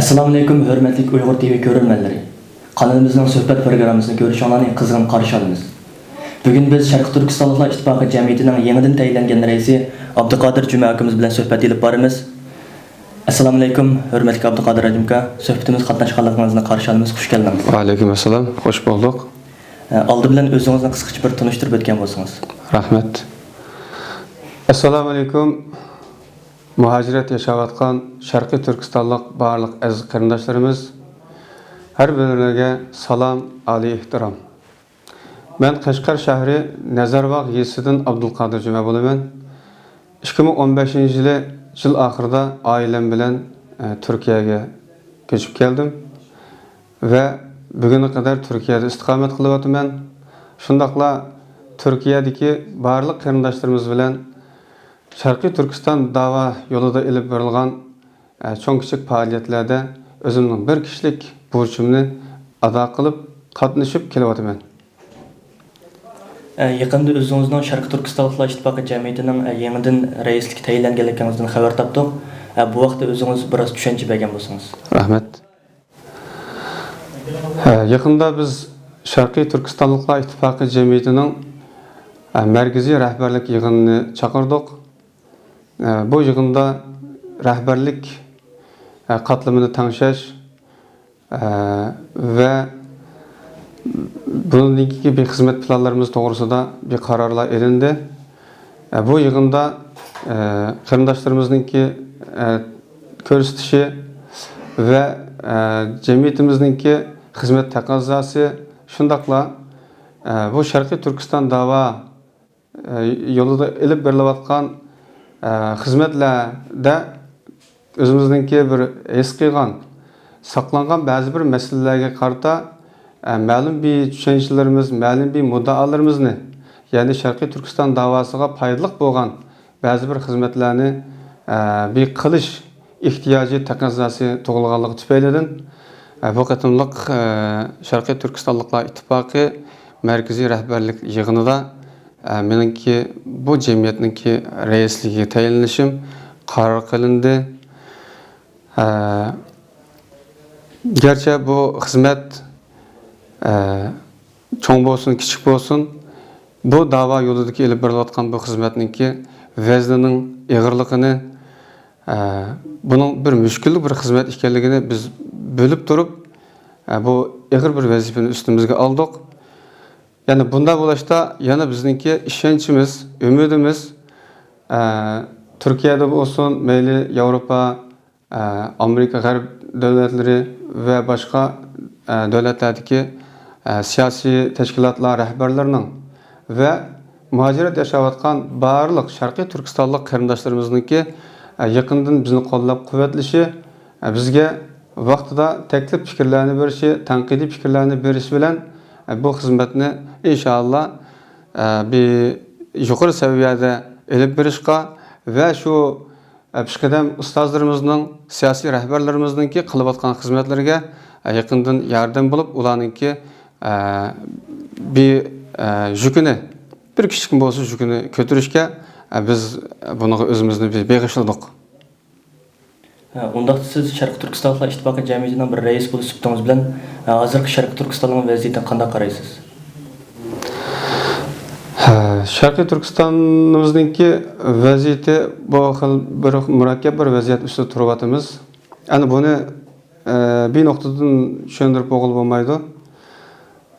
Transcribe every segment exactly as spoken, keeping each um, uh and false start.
ئەسسالامۇئەلەيكۇم، ھۆرمەتلىك ئۇيغۇر تىۋى كۆرۈرمەنلىرى! قانىلىمىزنىڭ سۆھبەت پروگراممىسىنى كۆرۈشۈڭلارنى قىزغىن قارشى ئالىمىز. بۈگۈن بىز شەرقىي تۈركىستانلىقلار ئىتتىپاقى جەمئىيىتىنىڭ يېڭىدىن تەيىنلەنگەن رەئىسى ئابدۇقادىر جۈمە ئاكىمىز بىلەن سۆھبەت ئېلىپ بارىمىز. ئەسسالامۇئەلەيكۇم، ھۆرمەتلىك ئابدۇقادىر ھاجىمكا، سۆھبىتىمىزگە قاتناشقانلىقىڭىزنى قارشى ئالىمىز، خۇش كەلدىڭىز. ۋەئەلەيكۇم ئەسسالام، خۇش بولدۇق. ئە، ئالدى بىلەن ئۆزىڭىزنى قىسقىچە بىر تونۇشتۇرۇپ ئۆتكەن بولسىڭىز. رەھمەت. ئەسسالامۇئەلەيكۇم. مۇھاجىرەت ياشاۋاتقان شەرقىي تۈركىستانلىق بارلىق ئەزىز قېرىنداشلىرىمىز، ھەر بىرىڭلارغا سالام، ئالىي ئېھتىرام. مەن قەشقەر شەھىرى نەزەرباغ يېزىسىدىن ئابدۇلقادىر جۈمە بولىمەن. ئىككى مىڭ ئون بەشىنچى يىلى يىل ئاخىرىدا ئائىلەم بىلەن، ئە، تۈركىيەگە كۆچۈپ كەلدىم ۋە بۈگۈنگە قەدەر تۈركىيەدە ئىستىقامەت قىلىۋاتىمەن. شۇنداقلا تۈركىيەدىكى بارلىق قېرىنداشلىرىمىز بىلەن شەرقىي تۈركىستان داۋا يولىدا ئېلىپ بېرىلغان، ئە، چوڭ-كىچىك پائالىيەتلەردە ئۆزۈمنىڭ بىر كىشىلىك بۇرچۇمنى ئادا قىلىپ، قاتنىشىپ كېلىۋاتىمەن. ئە، يېقىندا ئۆزىڭىزنىڭ شەرقىي تۈركىستانلىقلار ئىتتىپاقى جەمئىيىتىنىڭ، ئە، يېڭىدىن رەئىسلىككە تەيىنلەنگەنلىكىڭىزدىن خەۋەر تاپتۇق. ئە، بۇ ھەقتە ئۆزىڭىز بىراز چۈشەنچە بەرگەن بولسىڭىز. رەھمەت. ھە، يېقىندا بىز شەرقىي تۈركىستانلىقلار ئىتتىپاقى جەمئىيىتىنىڭ، ھە، مەركىزىي رەھبەرلىك يىغىنىنى چاقىردۇق. ھە، بۇ يىغىندا رەھبەرلىك، ھە، قاتلىمىنى تەڭشەش، ھە، ۋە بۇنىڭدىن كېيىنكى بىر خىزمەت پىلانلىرىمىز توغرىسىدا بىر قارارلار ئېلىندى. ئە، بۇ يىغىندا، ئە، قېرىنداشلىرىمىزنىڭكى، ئە، كۆرسىتىشى ۋە، ئە، جەمئىيىتىمىزنىڭكى خىزمەت تەقەززاسى، شۇنداقلا، ئە، بۇ شەرقىي تۈركىستان داۋا، ئە، يولىدا ئېلىپ بېرىلىۋاتقان، ئە، خىزمەتلەردە ئۆزىمىزنىڭكى بىر ھېس قىلغان، ساقلانغان بەزى بىر مەسىلىلەرگە قارىتا، ئە، مەلۇم بىر چۈشەنچىلىرىمىز، مەلۇم بىر مۇددىئالىرىمىزنى، يەنى شەرقىي تۈركىستان داۋاسىغا پايدىلىق بولغان بەزى بىر خىزمەتلەرنى، ئە، بىر قىلىش ئېھتىياجى، تەقەززاسى تۇغۇلغانلىقى تۈپەيلىدىن، ئە، بۇ قېتىملىق، ئە، شەرقىي تۈركىستانلىقلار ئىتتىپاقى مەركىزىي رەھبەرلىك يىغىنىدا، ئە، مېنىڭكى بۇ جەمئىيەتنىڭكى رەئىسلىكىگە تەيىنلىنىشىم قارار قىلىندى. ئە، گەرچە بۇ خىزمەت، ئە، چوڭ بولسۇن، كىچىك بولسۇن، بۇ داۋا يولىدىكى ئېلىپ بېرىلىۋاتقان بۇ خىزمەتنىڭكى ۋەزنىنىڭ ئېغىرلىقىنى، ئە، بۇنىڭ بىر مۈشكۈللۈك بىر خىزمەت ئىكەنلىكىنى بىز بىلىپ تۇرۇپ، ئە، بۇ ئېغىر بىر ۋەزىپىنى ئۈستىمىزگە ئالدۇق. يەنى بۇنداق بولۇشتا يەنە بىزنىڭكى ئىشەنچىمىز، ئۈمىدىمىز، ئە، تۈركىيەدە بولسۇن، مەيلى ياۋروپا، ئە، ئامېرىكا غەرب دۆلەتلىرى ۋە باشقا، ئە، دۆلەتلەردىكى، ئە، سىياسىي تەشكىلاتلار رەھبەرلىرىنىڭ ۋە مۇھاجىرەت ياشاۋاتقان بارلىق شەرقىي تۈركىستانلىق قېرىنداشلىرىمىزنىڭكى، ئە، يېقىندىن بىزنى قوللاپ قۇۋۋەتلىشى، ئە، بىزگە ۋاقتىدا تەكلىپ پىكىرلەرنى بېرىشى، تەنقىدىي پىكىرلەرنى بېرىشى بىلەن، ئە، بۇ خىزمەتنى ئىنشائاللا، ئە، بىر يۇقىرى سەۋىيەدە ئېلىپ بېرىشقا ۋە شۇ، ئە، پېشقەدەم ئۇستازلىرىمىزنىڭ، سىياسىي رەھبەرلىرىمىزنىڭكى قىلىۋاتقان خىزمەتلىرىگە، ئە، يېقىندىن ياردەم بولۇپ، ئۇلارنىڭكى، ئە، بىر، ئە، يۈكىنى، بىر كىچىكمۇ بولسا يۈكىنى كۆتۈرۈشكە، ئە، بىز بۇنىڭغا ئۆزىمىزنى بىر بېغىشلىدۇق. ھە، ئۇنداقتا سىز شەرقىي تۈركىستانلىقلار ئىتتىپاقى جەمئىيىتىنىڭ بىر رەئىسى بولۇش سۈپىتىڭىز بىلەن، ھە، ھازىرقى شەرقىي تۈركىستاننىڭ ۋەزىيىتىگە قانداق قارايسىز؟ ھە، شەرقىي تۈركىستانىمىزنىڭكى ۋەزىيىتى بۇ خىل بىر مۇرەككەپ بىر ۋەزىيەت ئۈستىدە تۇرۇۋاتىمىز. ئەنە بۇنى، ئە، بىر نۇقتىدىن چۈشەندۈرۈپ بولغىلى بولمايدۇ.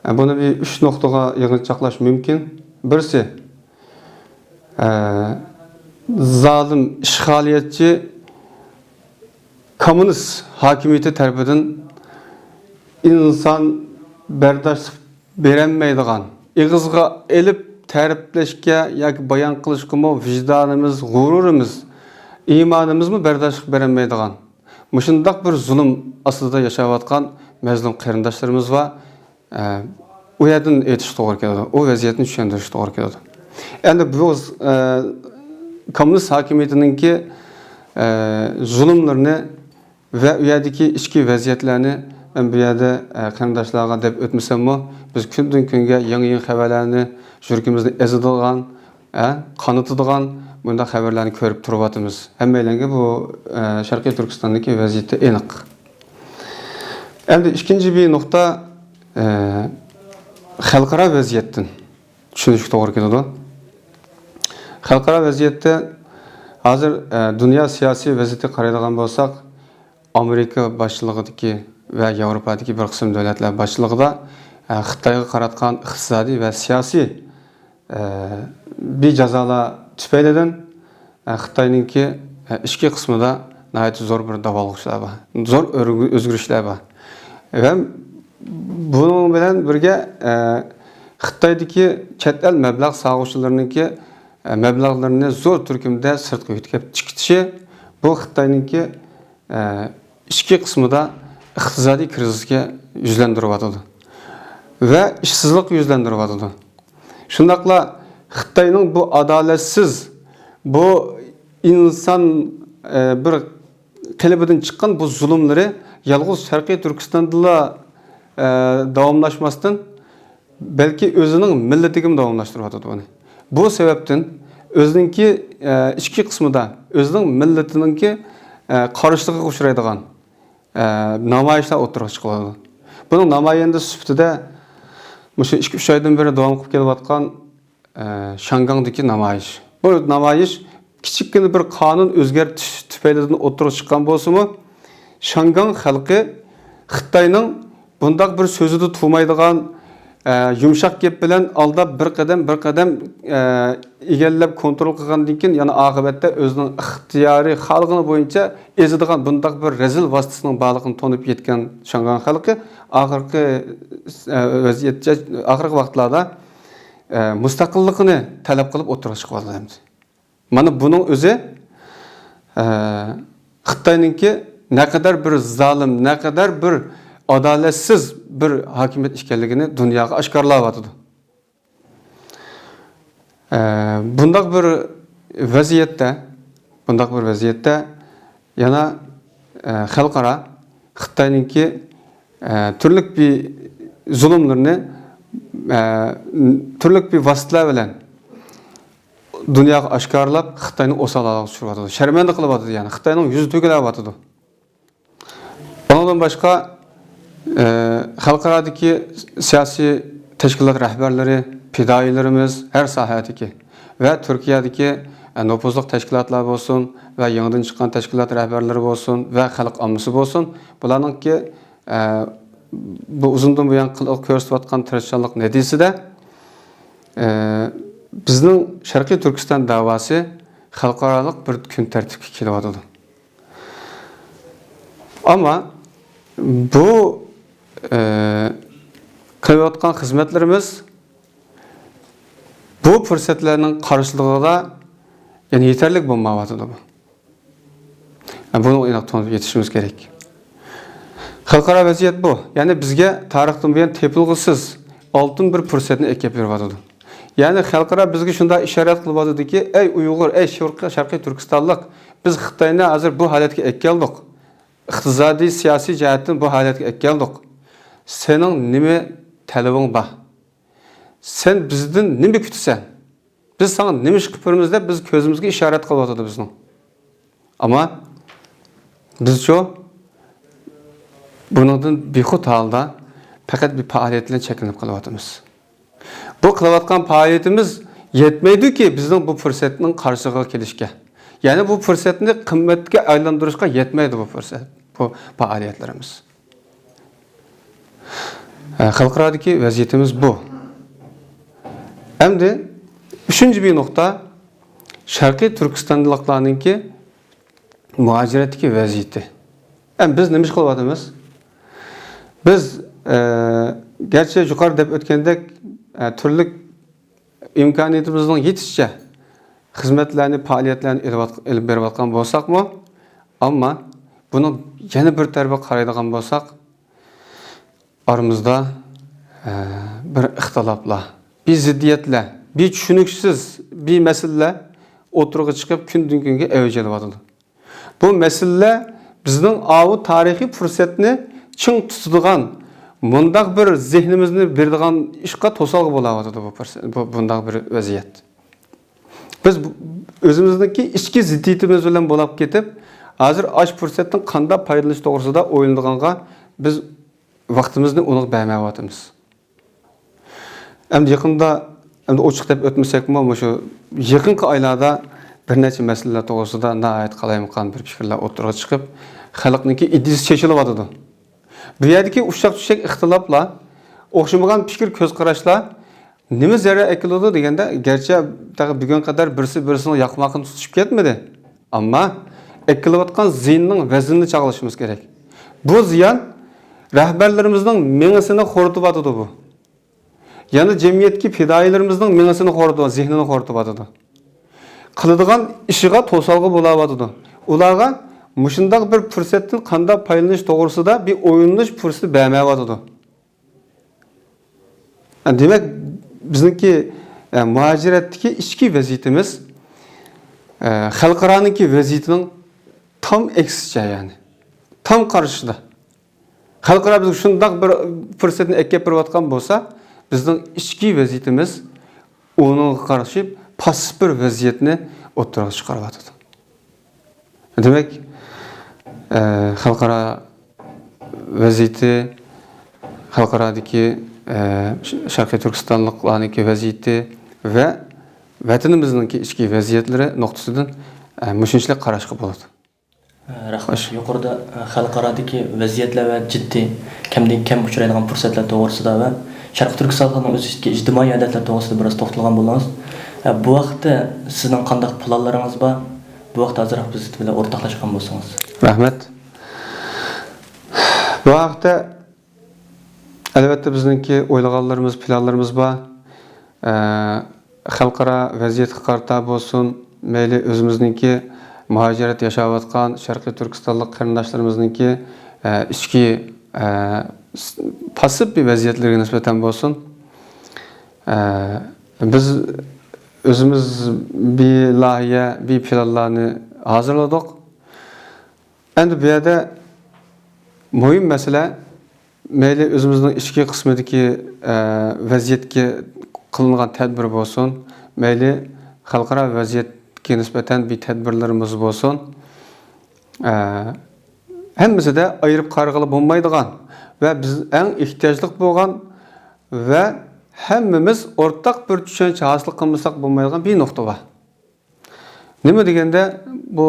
ئە، بۇنى بىر ئۈچ نۇقتىغا يىغىنچاقلاش مۇمكىن. بىرسى، ئە، زالىم ئىشغالىيەتچى كوممۇنىست ھاكىمىيىتى تەرىپىدىن ئىنسان بەرداشلىق بېرەلمەيدىغان، ئېغىزغا ئېلىپ تەرىپلەشكە ياكى بايان قىلىشقىمۇ ۋىجدانىمىز، غۇرۇرىمىز، ئىمانىمىزمۇ بەرداشلىق بېرەلمەيدىغان مۇشۇنداق بىر زۇلۇم ئاستىدا ياشاۋاتقان مەزلۇم قېرىنداشلىرىمىز بار. ئە، ئۇ يەردىن ئېيتىش توغرا كېلىدۇ، ئۇ ۋەزىيەتنى چۈشەندۈرۈش توغرا كېلىدۇ. ئەمدى بۇ، ئە، كوممۇنىست ھاكىمىيىتىنىڭكى، ئە، زۇلۇملىرىنى ۋە ئۇ يەردىكى ئىچكى ۋەزىيەتلەرنى مەن بۇ يەردە، ئە، قېرىنداشلارغا دەپ ئۆتمىسەممۇ، بىز كۈندىن كۈنگە يېڭى يېڭى خەۋەرلەرنى يۈرىكىمىزنى ئېزىدىغان، ئە، قانىتىدىغان بۇنداق خەۋەرلەرنى كۆرۈپ تۇرۇۋاتىمىز. ھەممەيلەنگە بۇ، ئە، شەرقىي تۈركىستاندىكى ۋەزىيىتى ئېنىق. ئەمدى ئىككىنچى بىر نۇقتا، ئە، خەلقئارا ۋەزىيەتتىن چۈشىنىشكە توغرا كېلىدۇ. خەلقئارا ۋەزىيەتتە ھازىر، ئە، دۇنيا سىياسىي ۋەزىيىتىگە قارايدىغان بولساق، ئامېرىكا باشچىلىقىدىكى ۋە ياۋروپادىكى بىر قىسىم دۆلەتلەر باشچىلىقىدا، ئە، خىتايغا قاراتقان ئىقتىسادىي ۋە سىياسىي، ئە، بىر جازالار تۈپەيلىدىن، ئە، خىتاينىڭكى، ئە، ئىچكى قىسمىدا ناھايىتى زور بىر داۋالغۇشلار بار، زور ئۆرگە-، ئۆزگىرىشلەر بار. ۋە بۇنىڭ بىلەن بىرگە، ئە، خىتايدىكى چەت ئەل مەبلەغ سالغۇچىلىرىنىڭكى، ئە، مەبلەغلىرىنى زور تۈركۈمدە سىرتقا يۆتكەپ چىقىشى، بۇ خىتاينىڭكى، ئە، ئىچكى قىسمىدا ئىقتىسادىي كىرىزىسكە يۈزلەندۈرۈۋاتىدۇ ۋە ئىشسىزلىققا يۈزلەندۈرۈۋاتىدۇ. شۇنداقلا خىتاينىڭ بۇ ئادالەتسىز، بۇ ئىنسان، ئە، بىر قېلىپىدىن چىققان بۇ زۇلۇملىرى يالغۇز شەرقىي تۈركىستاندىلا، ئە، داۋاملاشماستىن، بەلكى ئۆزىنىڭ مىللىتىگىمۇ داۋاملاشتۇرۇۋاتىدۇ بۇنى. بۇ سەۋەبتىن ئۆزىنىڭكى، ئە، ئىچكى قىسمىدا ئۆزىنىڭ مىللىتىنىڭكى، ئە، قارشىلىقىغا ئۇچرايدىغان، ئە، نامايىشلار ئوتتۇرىغا چىقىۋاتىدۇ. بۇنىڭ نامايەندىسى سۈپىتىدە مۇشۇ ئىككى-ئۈچ ئايدىن بېرى داۋام قىلىپ كېلىۋاتقان، ئە، شياڭگاڭدىكى نامايىش. بۇ نامايىش كىچىككىنە بىر قانۇن ئۆزگەرتىش تۈپەيلىدىن ئوتتۇرىغا چىققان بولسىمۇ، شياڭگاڭ خەلقى خىتاينىڭ بۇنداق بىر سۆزىدە تۇرمايدىغان، ئە، يۇمشاق گەپ بىلەن ئالداپ بىر قەدەم، بىر قەدەم، ئە، ئىگىلەپ كونترول قىلغاندىن كېيىن، يەنە ئاقىۋەتتە ئۆزىنىڭ ئىختىيارىي خالىغىنى بويىچە ئېزىدىغان بۇنداق بىر رەزىل ۋاسىتىسىنىڭ بارلىقىنى تونۇپ يەتكەن شياڭگاڭ خەلقى ئاخىرقى، ئە، ۋەزىيەتچە، ئاخىرقى ۋاقىتلاردا، ئە، مۇستەقىللىقىنى تەلەپ قىلىپ ئوتتۇرىغا چىقىۋاتىدۇ ئەمدى. مانا بۇنىڭ ئۆزى، ئە، خىتاينىڭكى نەقەدەر بىر زالىم، نەقەدەر بىر ئادالەتسىز بىر ھاكىمىيەت ئىكەنلىكىنى دۇنياغا ئاشكارىلاۋاتىدۇ. ئە، بۇنداق بىر ۋەزىيەتتە، بۇنداق بىر ۋەزىيەتتە يەنە، ئە، خەلقئارا خىتاينىڭكى، ئە، تۈرلۈك بىر زۇلۇملىرىنى، ئە، تۈرلۈك بىر ۋاسىتىلەر بىلەن دۇنياغا ئاشكارىلاپ، خىتاينى ئوسال ھالغا چۈشۈرۈۋاتىدۇ. شەرمەندە قىلىۋاتىدۇ، يەنى خىتاينىڭ يۈزى تۆكۈلۈۋاتىدۇ. ئۇنىڭدىن باشقا، ئە، خەلقئارادىكى سىياسىي تەشكىلات رەھبەرلىرى، پىدائىيلىرىمىز ھەر ساھەدىكى ۋە تۈركىيەدىكى، ئە، نوپۇزلۇق تەشكىلاتلار بولسۇن ۋە يېڭىدىن چىققان تەشكىلات رەھبەرلىرى بولسۇن ۋە خەلق ئاممىسى بولسۇن، بۇلارنىڭكى، ئە، بۇ ئۇزۇندىن بۇيان قىل-، كۆرسىتىۋاتقان تىرىشچانلىق نەتىجىسىدە، ئە، بىزنىڭ شەرقىي تۈركىستان دەۋاسى خەلقئارالىق بىر كۈن تەرتىپكە كېلىۋاتىدۇ. ئەمما بۇ، ئە، قىلىۋاتقان خىزمەتلىرىمىز بۇ پۇرسەتلەرنىڭ قارشىلىقىدا، يەنى يېتەرلىك بولمايۋاتىدۇ بۇ. بۇنى ئېنىق تونۇپ يېتىشىمىز كېرەك. خەلقئارا ۋەزىيەت بۇ. يەنى بىزگە تارىختىن بۇيان تېپىلغۇسىز ئالتۇن بىر پۇرسەتنى ئەكېلىپ بېرىۋاتىدۇ. يەنى خەلقئارا بىزگە شۇنداق ئىشارەت قىلىۋاتىدۇكى، ئەي ئۇيغۇر، ئەي شەرقىي، شەرقىي تۈركىستانلىق، بىز خىتاينى ھازىر بۇ ھالەتكە ئەكەلدۇق. ئىقتىسادىي، سىياسىي جەھەتتىن بۇ ھالەتكە ئەكەلدۇق. سېنىڭ نېمە تەلىپىڭ بار؟ سەن بىزدىن نېمە كۈتىسەن؟ بىز ساڭا نېمە ئىش قىلىپ بېرىمىز دەپ بىز كۆزىمىزگە ئىشارەت قىلىۋاتىدۇ بىزنىڭ. ئەمما بىزچۇ بۇنىڭدىن بىخۇد ھالدا پەقەت بىر پائالىيەت بىلەن چەكلىنىپ قېلىۋاتىمىز. بۇ قىلىۋاتقان پائالىيىتىمىز يەتمەيدۇكى بىزنىڭ بۇ پۇرسەتنىڭ قارشىسىغا كېلىشكە. يەنى بۇ پۇرسەتنى قىممەتكە ئايلاندۇرۇشقا يەتمەيدۇ بۇ پۇرسەت، بۇ پائالىيەتلىرىمىز. ئە، خەلقئارادىكى ۋەزىيىتىمىز بۇ. ئەمدى ئۈچىنچى بىر نۇقتا، شەرقىي تۈركىستانلىقلارنىڭكى مۇھاجىرەتتىكى ۋەزىيىتى. ئەمدى بىز نېمە ئىش قىلىۋاتىمىز؟ بىز، ئە، گەرچە يۇقىرىدا دەپ ئۆتكەندەك، ئە، تۈرلۈك ئىمكانىيىتىمىزنىڭ يېتىشىچە خىزمەتلەرنى، پائالىيەتلەرنى ئېلىۋات-، ئېلىپ بېرىۋاتقان بولساقمۇ، ئەمما بۇنىڭ يەنە بىر تەرىپىگە قارايدىغان بولساق، ئارىمىزدا، ئە، بىر ئىختىلاپلار، بىر زىددىيەتلەر، بىر چۈشىنىكسىز بىر مەسىلىلەر ئوتتۇرىغا چىقىپ، كۈندىن-كۈنگە ئەۋج ئېلىۋاتىدۇ. بۇ مەسىلىلەر بىزنىڭ ئاۋۇ تارىخىي پۇرسەتنى چىڭ تۇتىدىغان، مۇنداق بىر زېھنىمىزنى بېرىدىغان ئىشقا توسالغۇ بولاۋاتىدۇ بۇ پۇرسەت، بۇ، بۇنداق بىر ۋەزىيەت. بىز بۇ، ئۆزىمىزنىڭكى ئىچكى زىددىيىتىمىز بىلەن بولاپ كېتىپ، ھازىر ئاش پۇرسەتتىن قانداق پايدىلىنىش توغرىسىدا ئويلىنىدىغانغا بىز ۋاقتىمىزنى ئۇنىڭغا بەرمەيۋاتىمىز. ئەمدى يېقىندا، ئەمدى ئوچۇق دەپ ئۆتمىسەكمۇ، مۇشۇ يېقىنقى ئايلاردا بىر نەچچە مەسىلىلەر توغرىسىدا ناھايىتى قالايمىقان بىر پىكىرلەر ئوتتۇرىغا چىقىپ، خەلقنىڭكى ئىدىيىسى چېچىلىۋاتىدۇ. بۇ يەردىكى ئۇششاق-چۈششەك ئىختىلاپلار، ئوخشىمىغان پىكىر، كۆز قاراشلار نېمە زەرەر ئەكېلىدۇ دېگەندە، گەرچە تېخى بۈگۈنگە قەدەر بىرسى بىرسىنىڭ ياقماقىنى تۇتۇشۇپ كەتمىدى، ئەمما ئەكېلىۋاتقان زىيىنىنىڭ ۋەزنىنى چاغلىشىمىز كېرەك. بۇ زىيان رەھبەرلىرىمىزنىڭ مېڭىسىنى خورىتىۋاتىدۇ بۇ. يەنە جەمئىيەتتىكى پىدائىيلىرىمىزنىڭ مېڭىسىنى خورىتىۋاتىدۇ، زېھنىنى خورىتىۋاتىدۇ. قىلىدىغان ئىشىغا توسالغۇ بولاۋاتىدۇ. ئۇلارغا مۇشۇنداق بىر پۇرسەتتىن قانداق پايدىلىنىش توغرىسىدا بىر ئويلىنىش پۇرسىتى بەرمەيۋاتىدۇ. دېمەك، بىزنىڭكى، ئە، مۇھاجىرەتتىكى ئىچكى ۋەزىيىتىمىز، ئە، خەلقئارانىڭكى ۋەزىيىتىنىڭ تام ئەكسىچە، يەنى تام قارشىسىدا. خەلقئارا بىزگە شۇنداق بىر پۇرسەتنى ئەكەپ بېرىۋاتقان بولسا، بىزنىڭ ئىچكى ۋەزىيىتىمىز ئۇنىڭغا قارشى پاسسىپ بىر ۋەزىيەتنى ئوتتۇرىغا چىقىرىۋاتىدۇ. دېمەك، ئە، خەلقئارا ۋەزىيىتى، خەلقئارادىكى، ئە، ش-، شەرقىي تۈركىستانلىقلارنىڭكى ۋەزىيىتى ۋە ۋەتىنىمىزنىڭكى ئىچكى ۋەزىيەتلىرى نۇقتىسىدىن، ئە، مۇشۇنچىلىك قاراشقا بولىدۇ. رەھمەت. خوش. يۇقىرىدا، ئە، خەلقئارادىكى ۋەزىيەتلەر ۋە جىددىي، كەمدىن كەم ئۇچرايدىغان پۇرسەتلەر توغرىسىدا ۋە شەرقىي تۈركىستاننىڭ ئۆز ئىچىدىكى ئىجتىمائىي ئادەتلەر توغرىسىدا بىراز توختالغان بولدىڭىز. ئە، بۇ ھەقتە سىزنىڭ قانداق پىلانلىرىڭىز بار؟ بۇ ھەقتە ئازراق بىز بىلەن ئورتاقلاشقان بولسىڭىز. رەھمەت. بۇ ھەقتە، ئەلۋەتتە، بىزنىڭكى ئويلىغانلىرىمىز، پىلانلىرىمىز بار. ئە، خەلقئارا ۋەزىيەتكە قارىتا بولسۇن، مەيلى ئۆزىمىزنىڭكى مۇھاجىرەت ياشاۋاتقان شەرقىي تۈركىستانلىق قېرىنداشلىرىمىزنىڭكى، ئە، ئىچكى، ئە، س-، پاسسىپ بىر ۋەزىيەتلىرىگە نىسبەتەن بولسۇن، ئە، بىز ئۆزىمىز بىر لايىھە، بىر پىلانلارنى ھازىرلىدۇق. ئەمدى بۇ يەردە مۇھىم مەسىلە، مەيلى ئۆزىمىزنىڭ ئىچكى قىسمىدىكى، ئە، ۋەزىيەتكە قىلىنغان تەدبىر بولسۇن، مەيلى خەلقئارا ۋەزىيەتكە نىسبەتەن بىر تەدبىرلىرىمىز بولسۇن، ئە، ھەممىسىدە ئايرىپ قارىغىلى بولمايدىغان ۋە بىز ئەڭ ئېھتىياجلىق بولغان ۋە ھەممىمىز ئورتاق بىر چۈشەنچە ھاسىل قىلمىساق بولمايدىغان بىر نۇقتا بار. نېمە دېگەندە، بۇ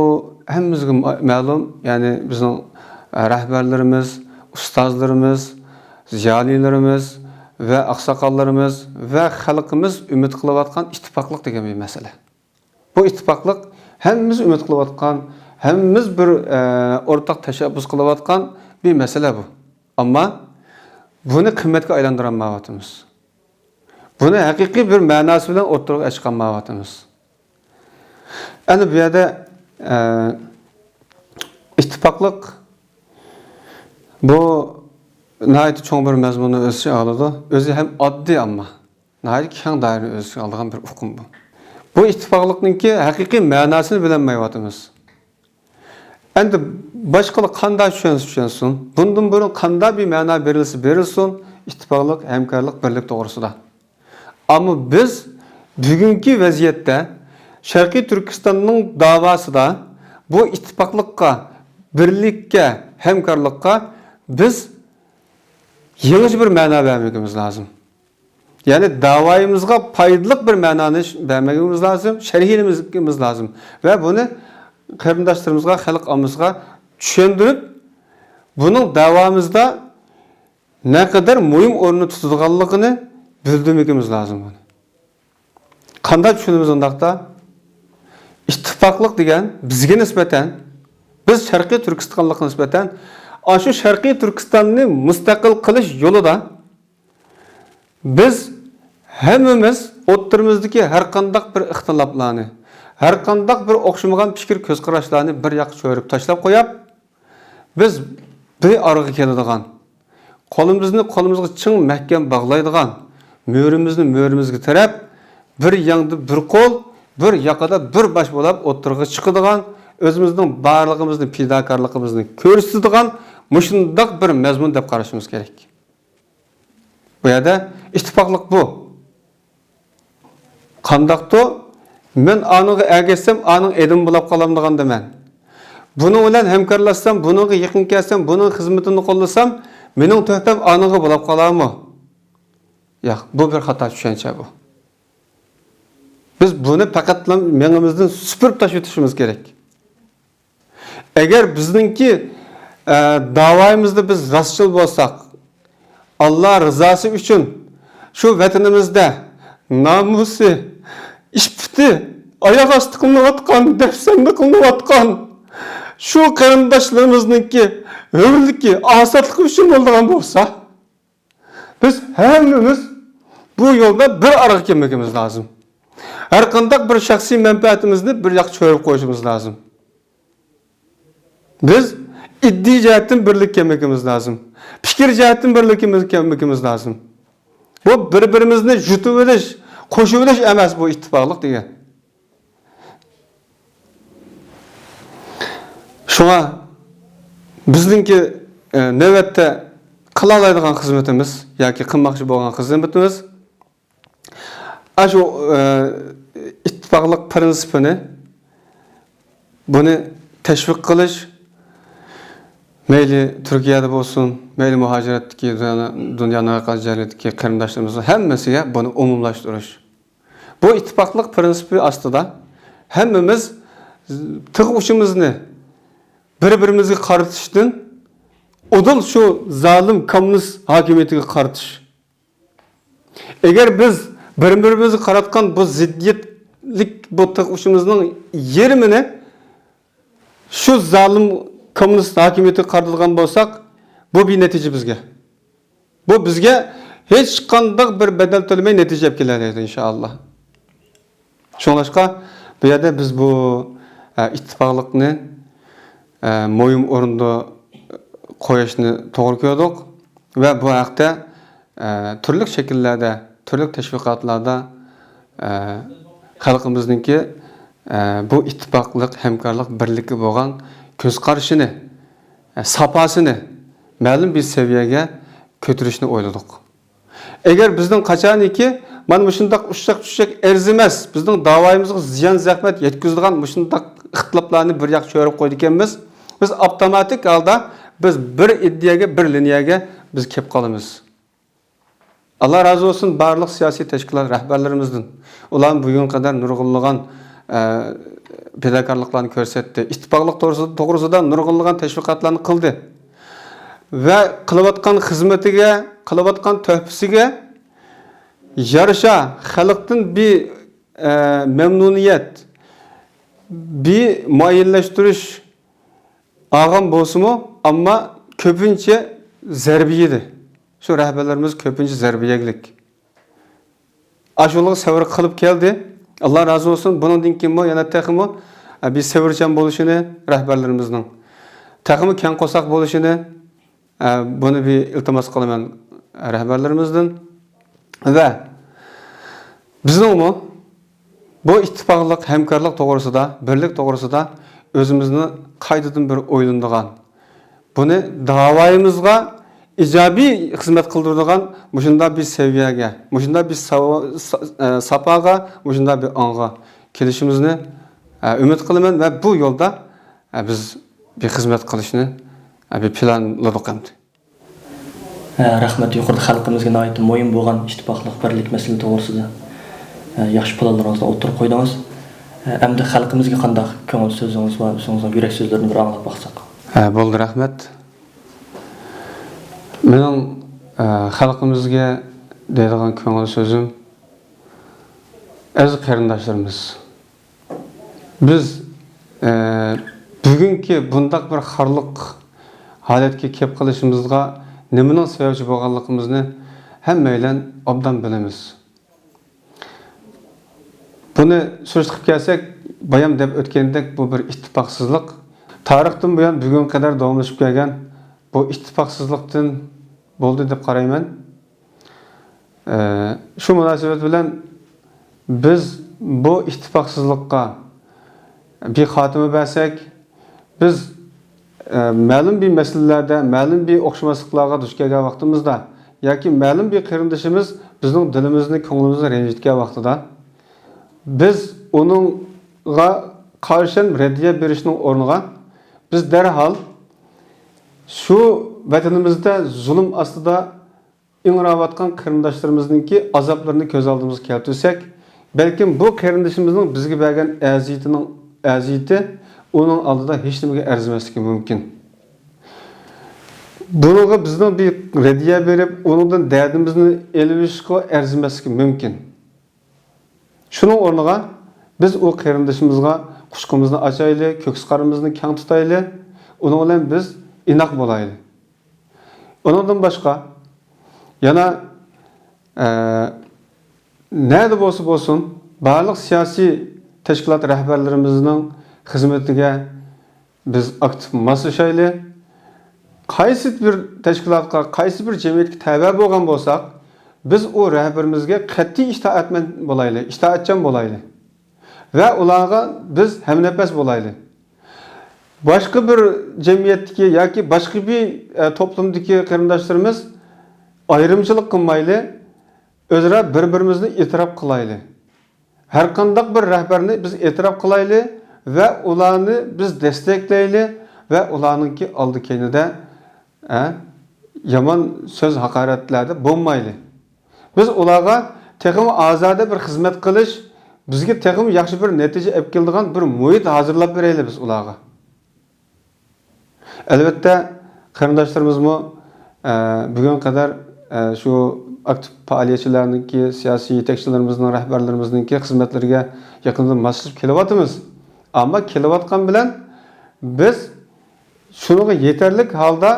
ھەممىمىزگە ما-، مەلۇم، يەنى بىزنىڭ، ئە، رەھبەرلىرىمىز، ئۇستازلىرىمىز، زىيالىيلىرىمىز ۋە ئاقساقاللىرىمىز ۋە خەلقىمىز ئۈمىد قىلىۋاتقان ئىتتىپاقلىق دېگەن بىر مەسىلە. بۇ ئىتتىپاقلىق ھەممىمىز ئۈمىد قىلىۋاتقان، ھەممىمىز بىر، ئە، ئورتاق تەشەببۇس قىلىۋاتقان بىر مەسىلە بۇ. ئەمما بۇنى قىممەتكە ئايلاندۇرالمايۋاتىمىز. بۇنى ھەقىقىي بىر مەناسى بىلەن ئوتتۇرىغا چىقارمايۋاتىمىز. ئەنە بۇ يەردە، ئە، ئىتتىپاقلىق بۇ ناھايىتى چوڭ بىر مەزمۇننى ئۆز ئىچىگە ئالىدۇ. ئۆزى ھەم ئاددىي، ئەمما ناھايىتى كەڭ دائىرىنى ئۆز ئىچىگە ئالىدىغان بىر ئۇقۇم بۇ. بۇ ئىتتىپاقلىقنىڭكى ھەقىقىي مەناسىنى بىلەلمەيۋاتىمىز. ئەمدى باشقىلار قانداق چۈشەنسە چۈشەنسۇن، بۇندىن بۇرۇن قانداق بىر مەنا بېرىلسە بېرىلسۇن، ئىتتىپاقلىق، ھەمكارلىق، بىرلىك توغرىسىدا. ئەمما بىز بۈگۈنكى ۋەزىيەتتە شەرقىي تۈركىستاننىڭ داۋاسىدا بۇ ئىتتىپاقلىققا، بىرلىككە، ھەمكارلىققا بىز يېڭىچە بىر مەنا بەرمىكىمىز لازىم. يەنى داۋايىمىزغا پايدىلىق بىر مەنانى ش-، بەرمىكىمىز لازىم، شەرھلىمىكىمىز لازىم. ۋە بۇنى قېرىنداشلىرىمىزغا، خەلق ئاممىسىغا چۈشەندۈرۈپ، بۇنىڭ داۋامىزدا نەقەدەر مۇھىم ئورۇننى تۇتىدىغانلىقىنى بىلدۈرمىكىمىز لازىم بۇنى. قانداق چۈشىنىمىز ئۇنداقتا؟ ئىتتىپاقلىق دېگەن بىزگە نىسبەتەن، بىز شەرقىي تۈركىستانلىققا نىسبەتەن، ئاشۇ شەرقىي تۈركىستاننى مۇستەقىل قىلىش يولىدا بىز ھەممىمىز ئوتتۇرىمىزدىكى ھەر قانداق بىر ئىختىلاپلارنى، ھەر قانداق بىر ئوخشىمىغان پىكىر كۆز قاراشلارنى بىر ياققا چۆرۈپ تاشلاپ قويۇپ، بىز بىر ئارىغا كېلىدىغان، قولىمىزنى قولىمىزغا چىڭ مەھكەم باغلايدىغان، مۈرىمىزنى مۈرىمىزگە تىرەپ، بىر ياڭدا بىر قول، بىر ياقىدا بىر باش بولاپ ئوتتۇرىغا چىقىدىغان، ئۆزىمىزنىڭ بارلىقىمىزنى، پىداكارلىقىمىزنى كۆرسىتىدىغان مۇشۇنداق بىر مەزمۇن دەپ قارىشىمىز كېرەك. بۇ يەردە ئىتتىپاقلىق بۇ. قانداقتۇ؟ مەن ئانىڭغا ئەگەشسەم، ئانىڭ ئېدىمى بولاپ قالامدىغان دېمەن. بۇنىڭ بىلەن ھەمكارلاشسام، بۇنىڭغا يېقىن كەلسەم، بۇنىڭ خىزمىتىنى قوللىسام، مېنىڭ تۆھپەم ئانىڭغا بولاپ قالارمۇ؟ ياق، بۇ بىر خاتا چۈشەنچە بۇ. بىز بۇنى پەقەتلا مېڭىمىزدىن سۈپۈرۈپ تاشلىۋېتىشىمىز كېرەك. ئەگەر بىزنىڭكى، ئە، داۋايىمىزدا بىز راستچىل بولساق، ئاللا رىزاسى ئۈچۈن شۇ ۋەتىنىمىزدە نامۇسى، ئىپپىتى ئاياغ ئاستى قىلىنىۋاتقان، دەپسەندە قىلىنىۋاتقان شۇ قېرىنداشلىرىمىزنىڭكى ھۆرلۈكى، ئازادلىقى ئۈچۈن بولىدىغان بولسا، بىز ھەممىمىز بۇ يولدا بىر ئارىغا كەلمىكىمىز لازىم. ھەر قانداق بىر شەخسىي مەنپەئەتىمىزنى بىر ياققا چۆرۈپ قويۇشىمىز لازىم. بىز ئىدىيە جەھەتتىن بىرلىككە كەلمىكىمىز لازىم. پىكىر جەھەتتىن بىرلىككە كەلمىكىمىز لازىم. بۇ بىر-بىرىمىزنى يۇتۇۋېلىش، قوشۇۋېلىش ئەمەس بۇ ئىتتىپاقلىق دېگەن. شۇڭا بىزنىڭكى، ئە، نۆۋەتتە قىلالايدىغان خىزمىتىمىز ياكى قىلماقچى بولغان خىزمىتىمىز، ئاشۇ، ئە، ئىتتىپاقلىق پىرىنسىپىنى، بۇنى تەشۋىق قىلىش، مەيلى تۈركىيەدە بولسۇن، مەيلى مۇھاجىرەتتىكى، دۇنيانىڭ ھەر قايسى جايلىرىدىكى قېرىنداشلىرىمىزنىڭ ھەممىسىگە بۇنى ئومۇملاشتۇرۇش. بۇ ئىتتىپاقلىق پىرىنسىپى ئاستىدا ھەممىمىز تىغ ئۇچىمىزنى بىر-بىرىمىزگە قارىتىشتىن ئۇدۇل شۇ زالىم كوممۇنىست ھاكىمىيىتىگە قارىتىش. ئەگەر بىز بىر-بىرىمىزگە قاراتقان بۇ زىددىيەتلىك بۇ تىغ ئۇچىمىزنىڭ يېرىمىنى شۇ زالىم كوممۇنىست ھاكىمىيىتىگە قارىتىدىغان بولساق، بۇ بىنەتىجە بىزگە. بۇ بىزگە ھېچقانداق بىر بەدەل تۆلىمەي نەتىجە ئېلىپ كېلەلەيدۇ، ئىنشائاللا. شۇڭلاشقا، بۇ يەردە بىز بۇ، ئە، ئىتتىپاقلىقنى، ئە، مۇھىم ئورۇندا قويۇشنى توغرا كۆردۇق ۋە بۇ ھەقتە، ئە، تۈرلۈك شەكىللەردە، تۈرلۈك تەشۋىقاتلاردا، ئە، خەلقىمىزنىڭكى، ئە، بۇ ئىتتىپاقلىق، ھەمكارلىق، بىرلىككە بولغان كۆز قارىشىنى، ئە، ساپاسىنى مەلۇم بىر سەۋىيەگە كۆتۈرۈشنى ئويلىدۇق. ئەگەر بىزنىڭ قاچانكى مانا مۇشۇنداق ئۇششاق-چۈششەك، ئەرزىمەس، بىزنىڭ داۋايىمىزغا زىيان-زەخمەت يەتكۈزىدىغان مۇشۇنداق ئىختىلاپلارنى بىر ياققا چۆرۈپ قويىدىكەنمىز، بىز ئاپتوماتىك ھالدا بىز بىر ئىدىيەگە، بىر لىنىيەگە بىز كېلىپ قالىمىز. ئاللا رازى بولسۇن بارلىق سىياسىي تەشكىلات رەھبەرلىرىمىزدىن. ئۇلار بۈگۈنگە قەدەر نۇرغۇنلىغان، ئە، پىداكارلىقلارنى كۆرسەتتى. ئىتتىپاقلىق توغرىسىدا، توغرىسىدا نۇرغۇنلىغان تەشۋىقاتلارنى قىلدى. ۋە قىلىۋاتقان خىزمىتىگە، قىلىۋاتقان تۆھپىسىگە يارىشا خەلقتىن بىر، ئە، مەمنۇنىيەت، بىر مۇئەييەنلەشتۈرۈش ئالغان بولسىمۇ، ئەمما كۆپىنچە زەربە يېدى. شۇ رەھبەرلىرىمىز كۆپىنچە زەربە يەگلىك. ئاشۇلارغا سەۋر قىلىپ كەلدى. ئاللا رازى بولسۇن. بۇنىڭدىن كېيىنمۇ يەنە تېخىمۇ، ئە، بىر سەۋرچان بولۇشىنى رەھبەرلىرىمىزنىڭ، تېخىمۇ كەڭ قورساق بولۇشىنى، ئە، بۇنى بىر ئىلتىماس قىلىمەن رەھبەرلىرىمىزدىن. ۋە بىزنىڭمۇ بۇ ئىتتىپاقلىق، ھەمكارلىق توغرىسىدا، بىرلىك توغرىسىدا ئۆزىمىزنى قايتىدىن بىر ئويلىنىدىغان، بۇنى داۋايىمىزغا ئىجابىي خىزمەت قىلدۇرىدىغان مۇشۇنداق بىر سەۋىيەگە، مۇشۇنداق بىر ساۋا-، سا-، ئە، ساپاغا، مۇشۇنداق بىر ئاڭغا كېلىشىمىزنى، ئە، ئۈمىد قىلىمەن ۋە بۇ يولدا، ئە، بىز بىر خىزمەت قىلىشنى، ئە، بىر پىلانلىدۇق ئەمدى. ھە، رەھمەت. يۇقىرىدا خەلقىمىزگە ناھايىتى مۇھىم بولغان ئىتتىپاقلىق، بىرلىك مەسىلە توغرىسىدا، ھە، ياخشى پىلانلىرىڭىزنى ئوتتۇرىغا قويدىڭىز. ھە، ئەمدى خەلقىمىزگە قانداق كۆڭۈل سۆزىڭىز بار، ئۆزىڭىزنىڭ يۈرەك سۆزلىرىنى بىر ئاڭلاپ باقساق. ھە، بولدى، رەھمەت. مېنىڭ، ئە، خەلقىمىزگە دەيدىغان كۆڭۈل سۆزۈم، ئەزىز قېرىنداشلىرىمىز، بىز، ئە، بۈگۈنكى بۇنداق بىر خارلىق ھالەتكە كېلىپ قېلىشىمىزغا نېمىنىڭ سەۋەبچى بولغانلىقىمىزنى ھەممەيلەن ئوبدان بىلىمىز. بۇنى سۈرۈشتۈرۈپ كەلسەك، بايام دەپ ئۆتكەندەك، بۇ بىر ئىتتىپاقسىزلىق. تارىختىن بۇيان بۈگۈنگە قەدەر داۋاملىشىپ كەلگەن بۇ ئىتتىپاقسىزلىقتىن بولدى دەپ قارايمەن. ئە، شۇ مۇناسىۋەت بىلەن بىز بۇ ئىتتىپاقسىزلىققا بىر خاتىمە بەرسەك، بىز، ئە، مەلۇم بىر مەسىلىلەردە، مەلۇم بىر ئوخشىماسلىقلارغا دۇچ كەلگەن ۋاقتىمىزدا ياكى مەلۇم بىر قېرىندىشىمىز بىزنىڭ دىلىمىزنى، كۆڭلىمىزنى رەنجىتكەن ۋاقتىدا، بىز ئۇنىڭغا قارشى رەددىيە بېرىشنىڭ ئورنىغا، بىز دەرھال شۇ ۋەتىنىمىزدە زۇلۇم ئاستىدا ئىڭراۋاتقان قېرىنداشلىرىمىزنىڭكى ئازابلىرىنى كۆز ئالدىمىزغا كەلتۈرسەك، بەلكىم بۇ قېرىندىشىمىزنىڭ بىزگە بەرگەن ئەزىيىتىنىڭ، ئەزىيىتى ئۇنىڭ ئالدىدا ھېچنېمىگە ئەرزىمەسلىكى مۇمكىن. بۇنىڭغا بىزنىڭ بىر رەددىيە بېرىپ، ئۇنىڭدىن دەردىمىزنى ئېلىۋېلىشقا ئەرزىمەسلىكى مۇمكىن. شۇنىڭ ئورنىغا بىز ئۇ قېرىندىشىمىزغا قۇچىقىمىزنى ئاچايلى، كۆكسى قارىمىزنى كەڭ تۇتايلى، ئۇنىڭ بىلەن بىز ئىناق بولايلى. ئۇنىڭدىن باشقا يەنە، ئە، نەدە بولسا بولسۇن، بارلىق سىياسىي تەشكىلات رەھبەرلىرىمىزنىڭ خىزمىتىگە بىز ئاكتىپ ماسلىشايلى. قايسى بىر تەشكىلاتقا، قايسى بىر جەمئىيەتكە تەۋە بولغان بولساق، بىز ئۇ رەھبىرىمىزگە قەتئىي ئىتائەتمەن بولايلى، ئىتائەتچان بولايلى ۋە ئۇلارغا بىز ھەمنەپەس بولايلى. باشقا بىر جەمئىيەتتىكى ياكى باشقا بىر، ئە، توپلۇمدىكى قېرىنداشلىرىمىز ئايرىمچىلىق قىلمايلى، ئۆزئارا بىر-بىرىمىزنى ئېتىراپ قىلايلى. ھەرقانداق بىر رەھبەرنى بىز ئېتىراپ قىلايلى ۋە ئۇلارنى بىز دەستەكلەيلى ۋە ئۇلارنىڭكى ئالدى-كەينىدە، ئە، يامان سۆز، ھاقارەتلەردە بولمايلى. بىز ئۇلارغا تېخىمۇ ئازادە بىر خىزمەت قىلىش، بىزگە تېخىمۇ ياخشى بىر نەتىجە ئېلىپ كېلىدىغان بىر مۇھىت ھازىرلاپ بېرەيلى بىز ئۇلارغا. ئەلۋەتتە، قېرىنداشلىرىمىزمۇ، ئە، بۈگۈنگە قەدەر، ئە، شۇ ئاكتىپ پائالىيەتچىلەرنىڭكى، سىياسىي يېتەكچىلىرىمىزنىڭ، رەھبەرلىرىمىزنىڭكى خىزمەتلىرىگە يېقىندىن ماسلىشىپ كېلىۋاتىمىز. ئەمما كېلىۋاتقان بىلەن بىز شۇنىڭغا يېتەرلىك ھالدا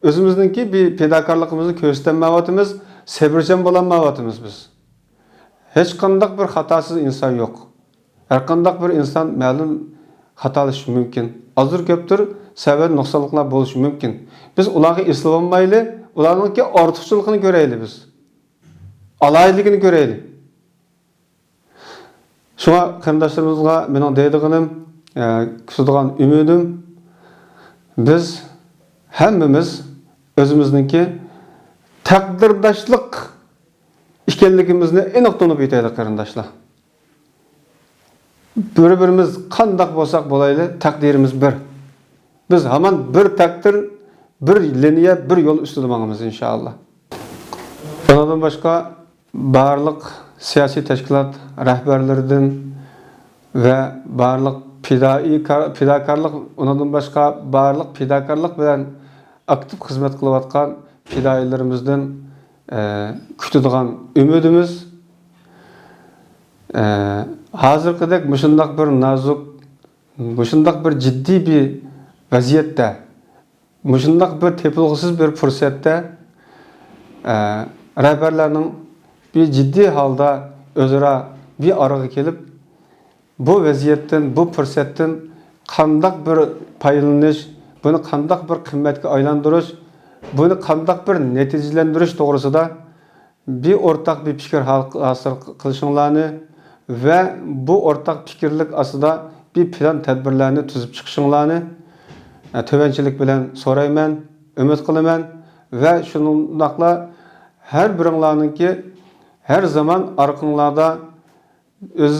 ئۆزىمىزنىڭكى بىر پىداكارلىقىمىزنى كۆرسىتەلمەيۋاتىمىز، سەۋرچان بولالمايۋاتىمىز بىز. ھېچقانداق بىر خاتاسىز ئىنسان يوق. ھەرقانداق بىر ئىنسان مەلۇم خاتالىشىشى مۇمكىن. ئازدۇر كۆپتۇر سەۋەبىدىن نۇقسانلىقلار بولۇشى مۇمكىن. بىز ئۇلارغا ئېسىلىۋالمايلى، ئۇلارنىڭكى ئارتۇقچىلىقىنى كۆرەيلى بىز. ئالاھىدىلىكىنى كۆرەيلى. شۇڭا قېرىنداشلىرىمىزغا مېنىڭ دەيدىغىنىم، ئە، كۈتىدىغان ئۈمىدىم، بىز ھەممىمىز ئۆزىمىزنىڭكى تەقدىرداشلىق ئىكەنلىكىمىزنى ئېنىق تونۇپ يېتەيلى، قېرىنداشلار. بىر-بىرىمىز قانداق بولساق بولايلى، تەقدىرىمىز بىر. بىز ھامان بىر تەقدىر، بىر لىنىيە، بىر يول ئۈستىدە ماڭىمىز، ئىنشائاللا. ئۇنىڭدىن باشقا، بارلىق سىياسىي تەشكىلات رەھبەرلىرىدىن ۋە بارلىق پىدائىي كار-، پىداكارلىق، ئۇنىڭدىن باشقا، بارلىق پىداكارلىق بىلەن ئاكتىپ خىزمەت قىلىۋاتقان پىدائىيلىرىمىزدىن، ئە، كۈتىدىغان ئۈمىدىمىز، ئە، ھازىرقىدەك مۇشۇنداق بىر نازۇك، مۇشۇنداق بىر جىددىي بىر ۋەزىيەتتە، مۇشۇنداق بىر تېپىلغۇسىز بىر پۇرسەتتە، ئە، رەھبەرلەرنىڭ بىر جىددىي ھالدا ئۆزئارا بىر ئارىغا كېلىپ، بۇ ۋەزىيەتتىن، بۇ پۇرسەتتىن قانداق بىر پايدىلىنىش، بۇنى قانداق بىر قىممەتكە ئايلاندۇرۇش، بۇنى قانداق بىر نەتىجىلەندۈرۈش توغرىسىدا بىر ئورتاق بىر پىكىر ھال-، ھاسىل قىلىشىڭلارنى ۋە بۇ ئورتاق پىكىرلىك ئاستىدا بىر پىلان تەدبىرلەرنى تۈزۈپ چىقىشىڭلارنى، ئە، تۆۋەنچىلىك بىلەن سورايمەن، ئۈمىد قىلىمەن ۋە شۇنداقلا ھەر بىرىڭلارنىڭكى ھەر زامان ئارقىڭلاردا ئۆز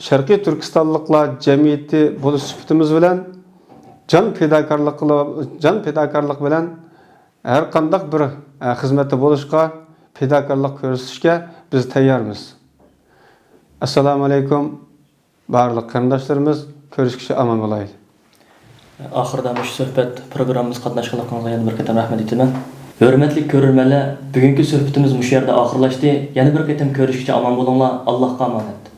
شەرقىي تۈركىستانلىقلار جەمئىيىتى بولۇش سۈپىتىمىز بىلەن جان پىداكارلىق قىلىپ، جان پىداكارلىق بىلەن ھەر قانداق بىر، ئە، خىزمەتتە بولۇشقا، پىداكارلىق كۆرسىتىشكە بىز تەييارمىز. ئەسسالامۇ ئەلەيكۇم، بارلىق قېرىنداشلىرىمىز، كۆرۈشكىچە ئامان بولايلى. ئاخىرىدا مۇشۇ سۆھبەت پروگراممىمىزغا قاتناشقانلىقىڭىزغا يەنە بىر قېتىم رەھمەت ئېيتىمەن. ھۆرمەتلىك كۆرۈرمەنلەر، بۈگۈنكى سۆھبىتىمىز مۇشۇ يەردە ئاخىرلاشتى. يەنە بىر قېتىم كۆرۈشكىچە ئامان بولۇڭلار. ئاللاھقا ئامانەت.